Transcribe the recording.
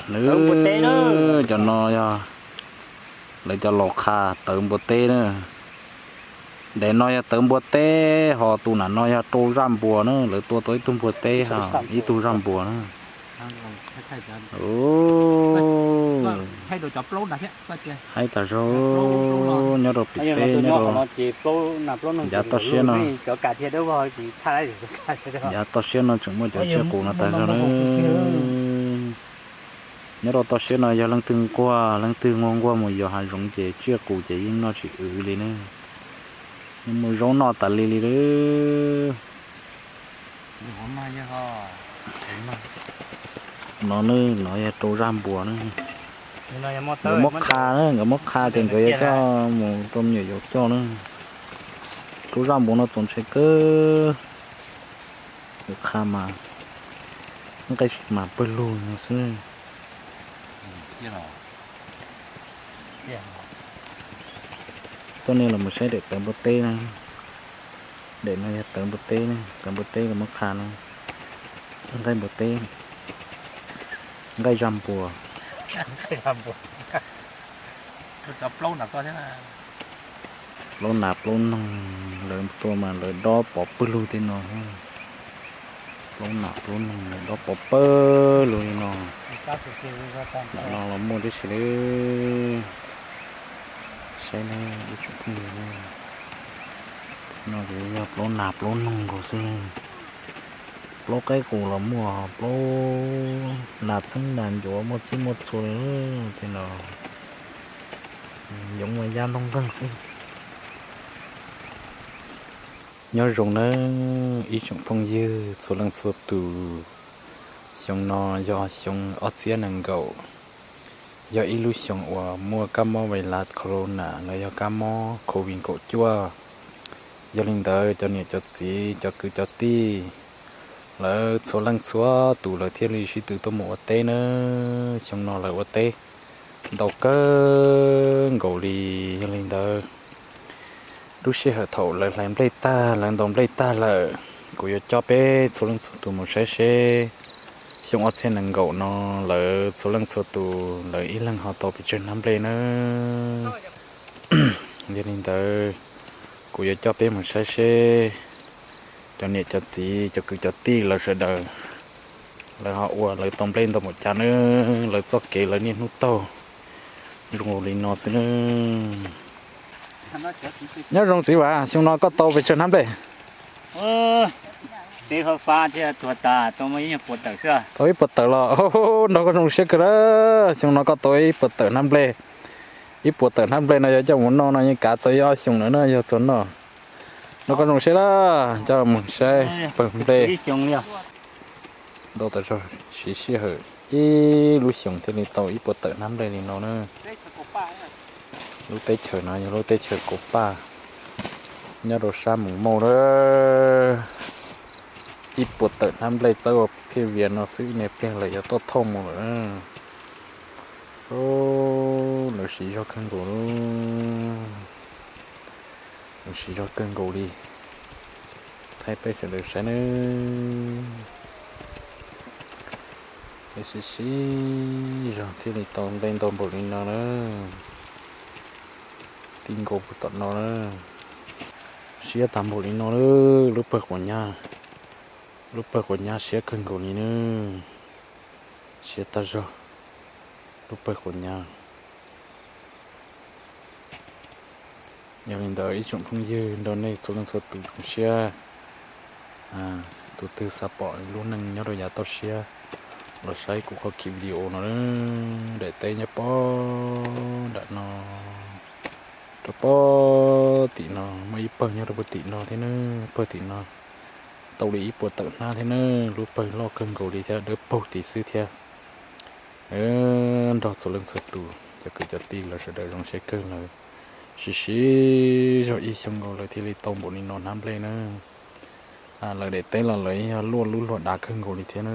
Lawv cov no yog lawv cov los qha tawv npua teb na. Daim no yog tawv npua teb, ho tus nram no yog rau zaj npua na. Lawv tua tau ib tug npua teb ho ib tug zaj npua na. Haib tas zog, nyob rau pem teb nyob rau yav toj siab no. Yav toj siab no tseem muaj cov tsiaj qus no tag zog na. Nyob rau toj siab no yog leej twg nquag, leej twg nquag nquag mus yos hav zoov ces tsiaj qus ces yeej noj tsis wv li ne. Yeej muaj zaub noj tas li li lawm. No ne, no yog rau zaj npua ne. Nkawd muab qha na, nkawd muab qha ces nkawd yuav coj mus rau me nyuam yaus coj na. Rau zaj npua no txaus ntshai kawg. Nkawd qha mas nqaij mas pawg lug no xwb. Coj nej los mus saib daim tawv npua teb na. Daim no yog tawv npua teb, tawv npua teb los muab qha na. Nqaij npua teb, nqaij zaj npua. Plaub nas plaub noog, lawv tua mas lawv dob pov pawg lug tej no. Plaub nas plaub noog lawv dob pov pawg lug li no. Nram no los muaj tib si li. Saib ne ib tsoom phooj ywg, no ces yog plaub nas plaub noog nkaus xwb. Plaub qaib qus los muaj, plaub nas txheeb nas ncuav muaj txhij muaj txhua li tej no. Yoov mas ya ntoo nqeeg xwb. Nyob zoo nawb ib tsoom phooj ywg txhua leej txhua tus. Xyoo no yog xyoo ob txhiab nees nkaum, yog ib lub xyoo uas muaj kab mob vais lav corona los yog kab mob covid kaum cuaj. Yog li ntawd cov niam cov txiv cov kwv cov tij lawv txhua leej txhua tus lawv thiaj li sib tw tuaj mus ua teb nawb. Xyoo no lawv ua teb ntau kawg nkaus li. Yog li ntawd lub sij hawm thaum lawv hlais nplej tag lawv ntaus nplej tag lawm, kuv yuav coj peb txhua leej txhua tus mus saib seb xyoo ob txhiab nees nkaum no lawv txhua leej txhua tus lawv ib leeg ho tau pes tsawg hnab nplej nawb. Yog li ntawd kuv yuav coj peb mus saib seb cov niam cov txiv cov kwv cov tij lawv sawv daws lawv ho ua lawv tau nplej ntau npaum cas nawb, lawv txoj kev lawv niaj hnub taug zoo li no xwb nawb. Nyob zoo txiv Vam, xyoo no koj tau pes tsawg hnab nplej? Tau ib puas tawm los. Nrog koj zoo siab kawg lawm, xyoo no koj tau ib puas tawm hnab nplej. Ib puas tawm hnab nplej no yog coj mus noj no yeej kav txog ib ob xyoos lawm na yog txog noj. Nrog koj zoo siab lawm, coj mus saib pawg nplej. Ntau tas zog, siv sij hawm ib lub xyoos thiaj li tau ib puas tawm hnab nplej li no na. Lub teb chaws no yog lub teb chaws Kaus Paj, nyob rau sab Mus Mauj lawm. Ib puas tawm hnab nplej txawb ua phiaj vias no xwb ib me pliag lawm yuav tuaj thauj mus lawm. Lawv siv zog kawg nkaus, lawv siv zog kawg nkaus li. Thaij peb sawv daws saib nawb. Peb siv siv zog thiaj li tau nplej ntau npaum li no na. Tij nkaus puag tom no na. Siab tag npaum li no na, lub pawg quav nyab, lub pawg quav nyab siab kawg nkaus li na. Siab tag zog, lub pawg quav nyab. Yog li ntawd ib tsoom phooj ywg nrog nej txhua leej txhua tus zoo siab, tus twg xav pom lub neej nyob rau yav toj siab los saib kuv qhov video no. Daim teb nyob pob nram no, rau pob tim no, muaj ib pawg nyob rau puag tim no thiab na, pawg tim no tau li ib puas tawm hnab thiab na, lub pawg loj kawg nkaus li thiab dawb paug tim xwb thiab. Nrog txhua leej txhua tus cov kwv cov tij lawv sawv daws zoo siab kawg lawm, siv siv zog ib xyoos nkaus lawv thiaj li tau npaum li no hnab nplej na. Lawv daim teb los lawv yog luaj lub luag dav kawg nkaus li thiab na.